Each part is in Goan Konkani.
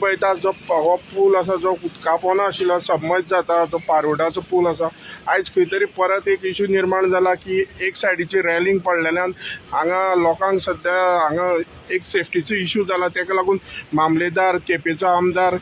पळयता जो हो पूल आसा जो उदका पोंदा आशिल्लो, सबमर्ज जाता तो पारोडाचो पूल आसा. आयज खंय तरी परत एक इशू निर्माण जाला की एक सायडीची रेलिंग पडलेल्यान हांगा लोकांक सद्या हांगा एक सेफ्टीचो इशू जाला. ताका लागून मामलेदार, केपेंचो आमदार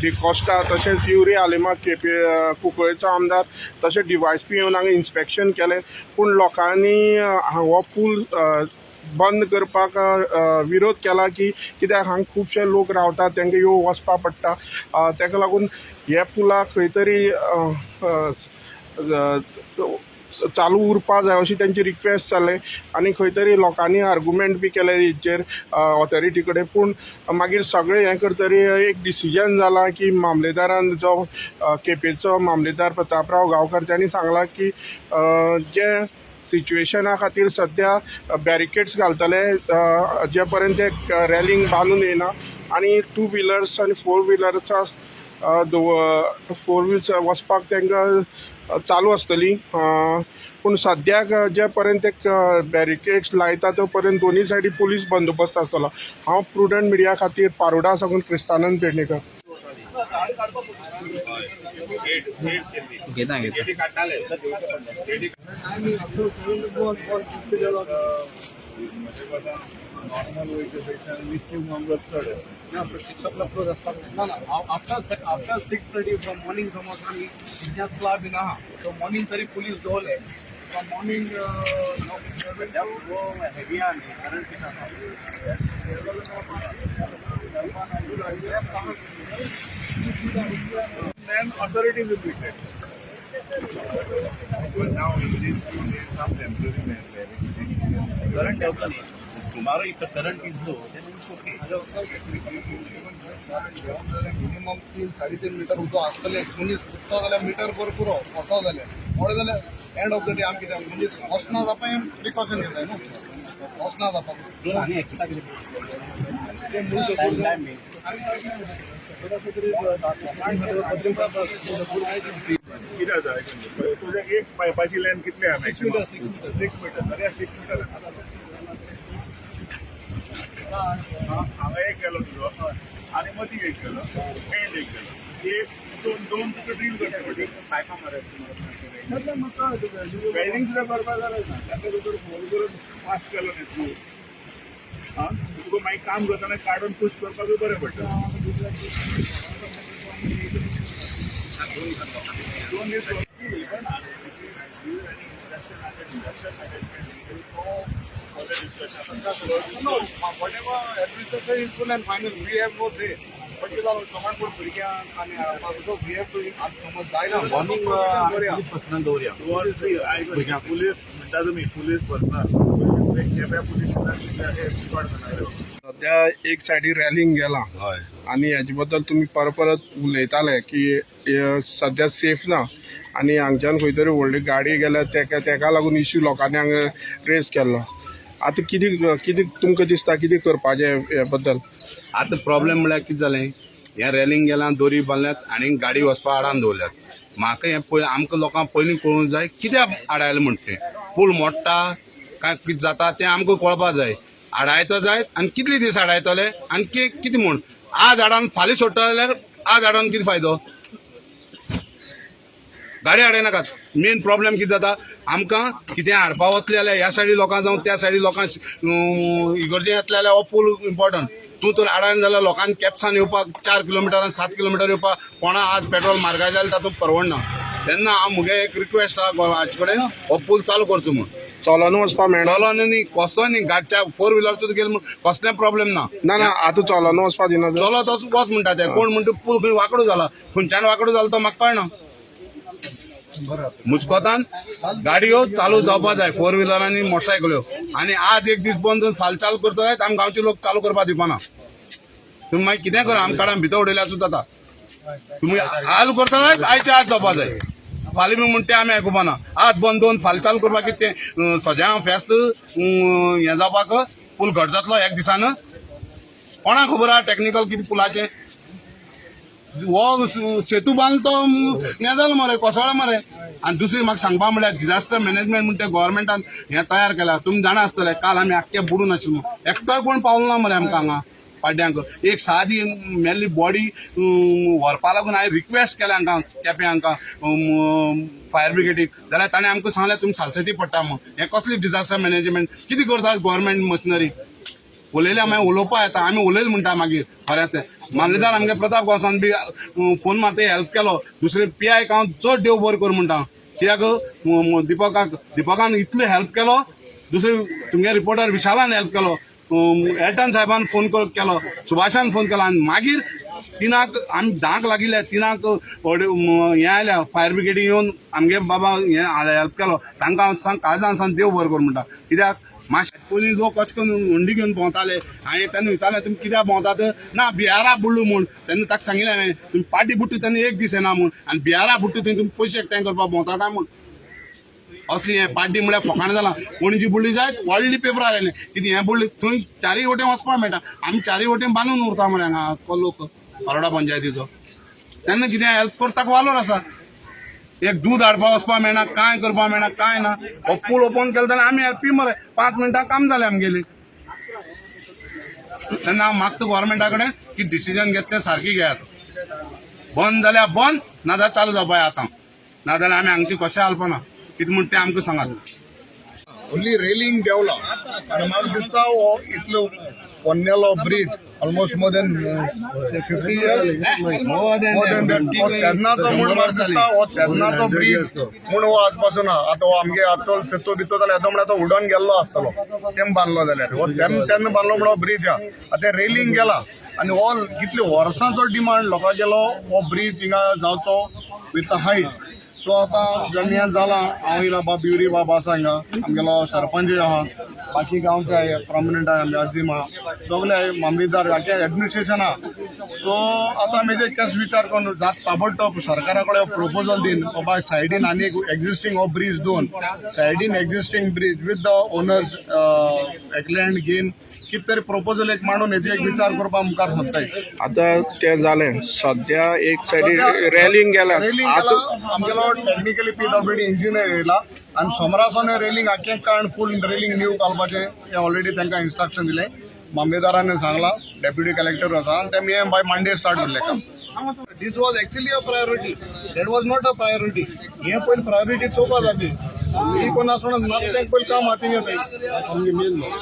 डिकॉस्टा, तशेंच युरी आलेमांव, केपे कुंकळेचो आमदार, तशें डीवायएसपी येवन हांगा इन्स्पेक्शन केलें. पूण लोकांनी हो पूल बंद करपाक विरोध केला की कित्याक हांगा खुबशे लोक रावतात, तांकां येवन वचपाक पडटा. ताका लागून हे पुलाक खंय तरी चालू उरपा जाय अशी तेंची रिक्वेस्ट जालें आनी खंय तरी लोकांनी आर्गुमेंट बी केले हेचेर ऑथॉरिटी कडेन. पूण मागीर सगळें हें करतरी एक डिसिजन जाला की मामलेदारान, जो केपेंचो मामलेदार प्रतापराव गांवकर, तांणी सांगलां की जे सिच्युएशना खातीर सद्या बॅरिकेड्स घालतले जे पर्यंत ते रेलिंग बांदून येयना आनी टू व्हिलर्स आनी फोर व्हिलर्सा फोर व्हिल्स वचपाक तांकां चालू आसतली. पूण सद्याक जे पर्यंत ते बॅरिकेड्स लायता तो पर्यंत दोनूय सायडी पुलीस बंदोबस्त आसतलो. हांव प्रुडंट मिडिया खातीर पारोडा साकून क्रिस्तानंद पेडणेकर. घेता घेता. नॉर्मल वयच्या पेक्षा मिस्टीव नंबर चड आसा. ना, 6 o'clock close आसता. ना ना, after 6:30 from morning समज आमी इतिहास क्लब बीन आहा, सो मॉर्निंग तरी पुलीस दवरले फ्रॉम मॉर्निंग. हेवी आहा न्ही, कारण कितें आसा, then authority will be taken. But now in this 2 days some temporary barricading. Current देंवता न्ही. Tomorrow if the current is low, then it's okay. Minimum 3-3.5 metre उदक आसतलें. मनीस उदता जाल्यार मिटर भर पुरो वता जाल्यार, मोडे जाल्यार एंड ऑफ the day आमी कितें, मनीस वचना जावपा प्रिकॉशन घेताय न्हू, वचना जावपाक. आनी एक्स्ट्रा कितें? टायम बी. कितें आसा, आयकून घे. तुज्या एक पायपाची लेंथ कितली आहा मॅक्सिमम? 6 मिटर. जाल्यार 6 मिटर हांगा एक गेलो तुजो आनी मदीं एक गेलो, एंड एक गेलो, एक दोन दोन तुका ड्रील करचे पडटले. पायपां मारप. वेल्डिंग सुद्दां करपाक गरज ना. ताका तुका फोन करून पास केलो न्ही तूं, आं, तुका मागीर काम करतना काडून पुश करपाकूय बरें पडटा. 2 दीस even disaster management discussion. No, whatever administration is full and final, we have no say. But कितें जालां, लोकांक भुरग्यांक आनी हाडपाक, सो we have to समज जायना. मॉर्निंग दवरया. पर्सनल दवरया. पुलीस म्हणटा तुमी, पुलीस पर्सनल केप्या पुलीस रिकॉर्ड करणार. सद्या एक सायडी रेलिंग गेला आनी हेजे बद्दल तुमी परत परत उलयताले की हे सद्या सेफ ना आनी हांगच्यान खंय तरी व्हडली गाडी गेल्यार तेका लागून इश्यू लोकांनी हांगा रेज केल्लो. आतां कितें कितें तुमकां दिसता, कितें करपाचें हे बद्दल? आतां प्रॉब्लेम म्हळ्यार कितें जालें, हें रेलिंग गेलां, दोरी बांदल्यात आनी गाडी वचपा आडान दवरल्यात. म्हाका हें पळय, आमकां लोकांक पयलीं कळूंक जाय कित्याक आडायलें म्हण तें. पूल मोडटा काय कितें जाता तें आमकां कळपा जाय. आडायता जायत आनी कितले दीस आडायतले आनी कितें म्हूण आज आडावन फाल्यां सोडटा जाल्यार आज आडावन कितें फायदो? गाडी आडायनाकात. मेन प्रॉब्लेम कितें जाता, आमकां कितें हाडपा वतले जाल्यार ह्या सायडी लोकां जावं त्या सायडी लोकांक इगर्जे येतले जाल्यार हो पूल इम्पॉर्टंट. तूं तर आडायन जाल्यार लोकांक केपसान येवपाक 4 किलोमिटर, 7 किलोमिटर येवपाक कोणा आज पेट्रोल म्हारगाय जाल्यार तातूंत परवडना. तेन्ना हांव मुगे एक रिक्वेस्ट आहा हाचे कडेन, हो पूल चालू करचो म्हूण. चलोन वचपाक मेळना? चलोन न्ही, कसलो न्ही, गाडच्या फोर व्हिलरचो गेले म्हूण कसलें प्रॉब्लेम ना. ना ना, आतां चलोन वचपाक दिना तर? चलो तसो वच म्हणटा ते. कोण म्हणटा पूल खंय वांकडो जाला, खंयच्यान वांकडो जाला तो म्हाका कळना. मुस्कोतान गाडयो चालू जावपा जाय, फोर व्हिलर आनी मोटरसायकल्यो. आनी आज एक दीस बंद जावन फाल्यां चालू करता जायत, आमी गांवचे लोक चालू करपा दिवपाना. तुमी मागीर कितें करा, आमकां काडून भितर उडयल्यार सुद्दां जाता. तुमी आज करता जायत, आयचे आज जावपा जाय. फाल्यां बी म्हणटा ते आमी आयकुपाना. आज बंद दवरून फाल्यां चालू करपाक कितें तें सज्या फेस्त हें जावपाक पूल घट जातलो एक दिसान? कोणाक खबर आहा टॅक्निकल कितें पुलाचें? हो सेतू बांदलो तो हें जालो मरे, कोसळ्ळो मरे. आनी दुसरी म्हाका सांगपा म्हळ्यार डिजास्टर मॅनेजमेंट म्हण ते गोवोरमेंटान हें तयार केलां. तुमी जाणा आसतले, काल आमी आख्खे बुडून आशिल्लो, एकटोय कोण पावलो ना मरे आमकां हांगा. पाड्ड्यांक एक सादी मेल्ली बॉडी व्हरपा लागून हांवें रिक्वेस्ट केलें हांकां केपें हांकां फायर ब्रिगेडीक, जाल्यार ताणें आमकां सांगलें तुमी सालसेती पडटा म्हूण. हें कसली डिजास्टर मॅनेजमेंट? कितें करता गव्हर्मेंट मशिनरी? उलयल्या मागीर उलोवपा येता, आमी उलयले म्हणटा मागीर खरें तें. मामलेदार आमगे प्रताप गांवसान बी फोन मारता हेल्प केलो. दुसरे पी आयक हांव चड देव बरें कर म्हणटा, कित्याक दिपकाक, दिपकान इतलो हेल्प केलो. दुसरे तुमगे रिपोर्टर विशालान हेल्प केलो, एल्टन साहेबान फोन केलो, सुभाषान फोन केलो. आनी मागीर 3क आमी 10क लागिल्ले, 3क हें आयल्या फायर ब्रिगेडी येवन आमगे बाबा हें हेल्प केलो. तांकां हांव सांग काळजान सांग देव बरें कर म्हणटा, कित्याक मातशें पयलीं लोक अशें करून हुंडी घेवन भोंवताले. हांवें तेन्ना विचारलें तुमी कित्याक भोंवतात? ना बिहारा बुडलो म्हूण. तेन्ना ताका सांगिल्लें हांवें तुमी पाटी बुडटा तेन्ना एक दीस येना म्हूण, आनी बिहारा बुडटा थंय तुमी पयशे एकठांय करपाक भोंवता काय म्हूण. असली हें पाड्डी म्हळ्यार फकाणां जालां. पणजी बुडली जायत व्हडली पेपरार आयलें कितें हें बुडलें, थंय चारय वटेन वचपाक मेळटा. आमी चारय वटेन बांदून उरता मरे हांगा आख्खो लोक बारोडा पंचायतीचो. तेन्ना कितें हेल्प करताक वालोर आसा. एक दूद हाडपा वचपा मेळना, कांय करपा मेळना, कांय ना. हो पूल ओपन केलो जाल्यार आमी हेल्पी मरे, 5 मिनटां काम जालें आमगेलें. तेन्ना हांव मागता गव्हर्मेंटा कडेन की डिसिजन घेत तें सारकी घेयात. बंद जाल्यार बंद, नाजाल्यार चालू जावपा आतां, नाजाल्यार आमी हांगची कशें हालपाना. कितें म्हणटा तें आमकां सांगात. ओन्ली रेलिंग देंवला आनी म्हाका दिसता हो इतलो पोन्नेलो bridge almost more than 50 year, more than that. हो तेन्नाचो म्हूण म्हाका दिसता, हो तेन्नाचो ब्रीज म्हूण हो आज पासून आहा. आतां हो आमगे आतोल सेतू बितू जाल्यार येदो म्हळ्यार तो उडोन गेल्लो आसतलो तेम बांदलो जाल्यार. हो तेन्ना तेन्ना बांदलो म्हणून हो ब्रीज आहा. आतां रेलिंग गेला आनी हो कितले वर्सांचो डिमांड लोकांगेलो हो ब्रीज हिंगा जावचो विथ हायट. सो आतां जेन्ना हें जालां, हांव येयला, बाब बिवरी बाब आसा हिंगा, आमगेलो सरपंच आहा, बाकी गांवचे प्रोमिनंट आहा, आमगे अजीम आहा, सगळे मामलेदार, आख्खे एडमिनिस्ट्रेशन आहा. सो आतां आमी ते केस विचार करून जात ताबडतोब सरकारा कडेन प्रपोजल दीन बाबा सायडीन आनी एक एक्झिस्टींग हो ब्रीज दोन सायडीन existing bridge with the owners land घेवन कितें तरी प्रपोजल एक मांडून हेजी एक विचार करपा मुखार सोदताय. आतां तें जालें, सद्या एक सायडीन रेलिंग गेल्या. रेलिंग आतां केला. आमगेलो टेक्निकली पीडब्ल्यूडी इंजिनियर येयला आनी सोमरासोन रेलिंग आख्खें काण फूल रेलिंग न्यू घालपाचें हें ऑलरेडी तांकां इन्स्ट्रक्शन दिलें. मामलेदारान सांगलां, डेप्युटी कलेक्टर आसा आनी ते बाय मंडे स्टार्ट जाल्लें काम. This was actually a priority, that was not a priority. हें पयलीं प्रायोरिटी चोवपा जाय. ही कोण आसोना नाचतें पयलीं काम हातीं घेताय.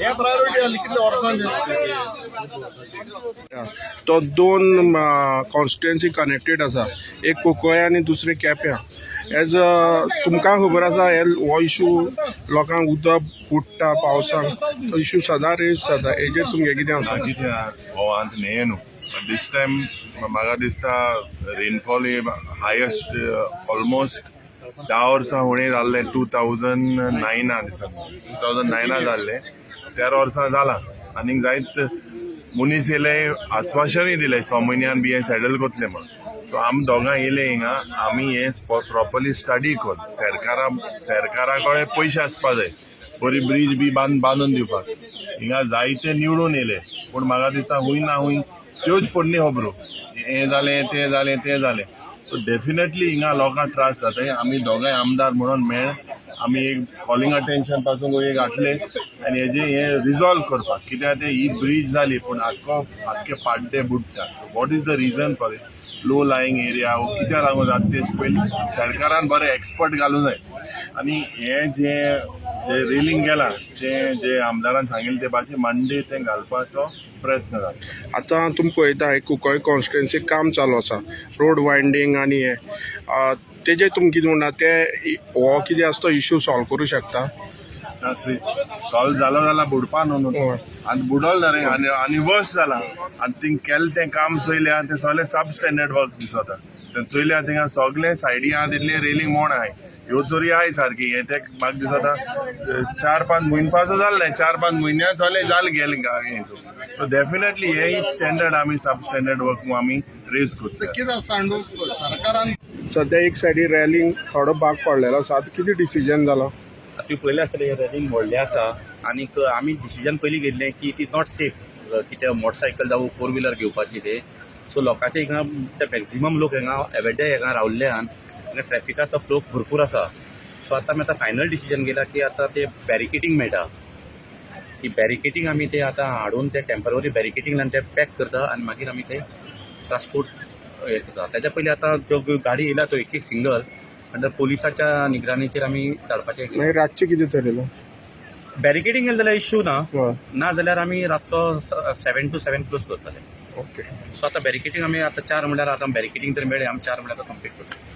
हें प्रायोरिटी आसली कितले वर्सांची. तो दोन कॉन्स्टिट्युएन्सी कनेक्टेड आसा, एक कुंकळे आनी दुसरें केप्यां. एज तुमकां खबर आसा, हे हो इशू लोकांक उदक बुडटा पावसाक, तो इशू सदां रेज जाता. हेजेर तुमगें कितें आसा? कितें गोवांत न्हय न्हू, दीस टायम म्हाका दिसता रेनफॉल हायस्ट ऑलमोस्ट 10 वर्सां हुणे जाल्लें, 2009 दिसा, 2009 जाल्लें, 13 वर्सां जालां. आनीक जायत मनीस येयले, आस्वासनूय दिलें 6 म्हयन्यान बी हें सेटल करतले म्हणून. सो आमी दोगां येयले हिंगा, आमी हें प्रॉपरली स्टडी कर. सरकारा कडेन पयशे आसपा जाय बरी ब्रीज बी बांदून दिवपाक. हिंगा जायते निवडून येयले, पूण म्हाका दिसता हूंय ना हूंय त्योच पोरणी खबरो, हें जालें, तें जालें, तें जालें. सो डेफिनेटली हिंगा लोकांक त्रास जाता. आमी दोगांय आमदार म्हणून मेळ आमी एक कॉलिंग अटेन्शन पासून एक हाडले आनी हेजे हें रिजॉल्व करपाक. कित्याक ते ही ब्रीज जाली पूण आख्खो आख्खे पाड्डे बुडटा. What is the reason for it? Low lying area कित्याक लागून जाता ते पयलीं सरकारान बरें एक्सपर्ट घालूं जाय. आनी हें जें जें रेलिंग गेलां तें जे आमदारान सांगिल्लें ते भाशेन मंडे तें घालपाचो प्रयत्न जाता. आतां तुमी पळयता, हे कुंकळे कॉन्स्टिट्युएन्सीक काम चालू आसा, रोड वायंडींग आनी हे तेजेर तुमी कितें म्हणटा? ते हो कितें आसा तो इशू सॉल्व करूं शकता? सॉल्व जालो जाल्यार बुडपा न्हू न्हू. हय. आनी बुडोल रे आनी आनी वर्स जाला. आनी थिंग केलें तें काम चोयल्या तें सगळें सब स्टँडर्ड वर्क दिसता. तें चोयल्या थिंगा सगळें सायडी आहा तितली रेलिंग मोड आहाय, ह्यो तरी आहाय सारकी. हें तें म्हाका दिसता 4-5 म्हयने पासून जालें, 4-5 म्हयन्या सगळें जालें गेलें हें. सो डेफिनेटली हे स्टँडर्ड आमी सब स्टँडर्ड वर्क आमी रेज करतले. कितें आसता न्हू सरकारान सद्या एक सायडी रेलिंग थोडो भाग पडलेलो आसा, आतां कितें डिसिजन जाला? तुवें पळयलें आसतलें, रेलिंग व्हडलें आसा आनीक आमी डिसिजन पयलीं घेतलें की it is not safe कित्याक मोटरसायकल जावं फोर व्हिलर घेवपाची ते. सो लोकांचे हिंगा ते मॅक्झिमम लोक हिंगा एवरीडे हिंगा रावल्ल्यान हिंगा ट्रॅफिकाचो फ्लो भरपूर आसा. सो आतां आमी आतां फायनल डिसिजन घेयला की आतां ते बॅरिकेटींग मेळटा. ती बॅरिकेटींग आमी ते आतां हाडून ते टेंपररी बॅरिकेटींग लावन ते पॅक करता आनी मागीर आमी ते ट्रान्सपोर्ट हें करता. ताच्या पयलीं आतां त्यो गाडी येयला तो एक एक सिंगल आनी पोलिसाच्या निगराणीचेर आमी धाडपाचें. मागीर रातचें कितें थरयलां? बॅरिकेटींग केलें जाल्यार इश्यू ना. हय. ना जाल्यार आमी रातचो 7 to 7 close करतले. ओके. सो आतां बॅरिकेटींग आमी आतां 4 म्हणल्यार आतां बॅरिकेटींग तर मेळ्ळें, आमी 4 म्हणल्यार आतां कंप्लीट करतले.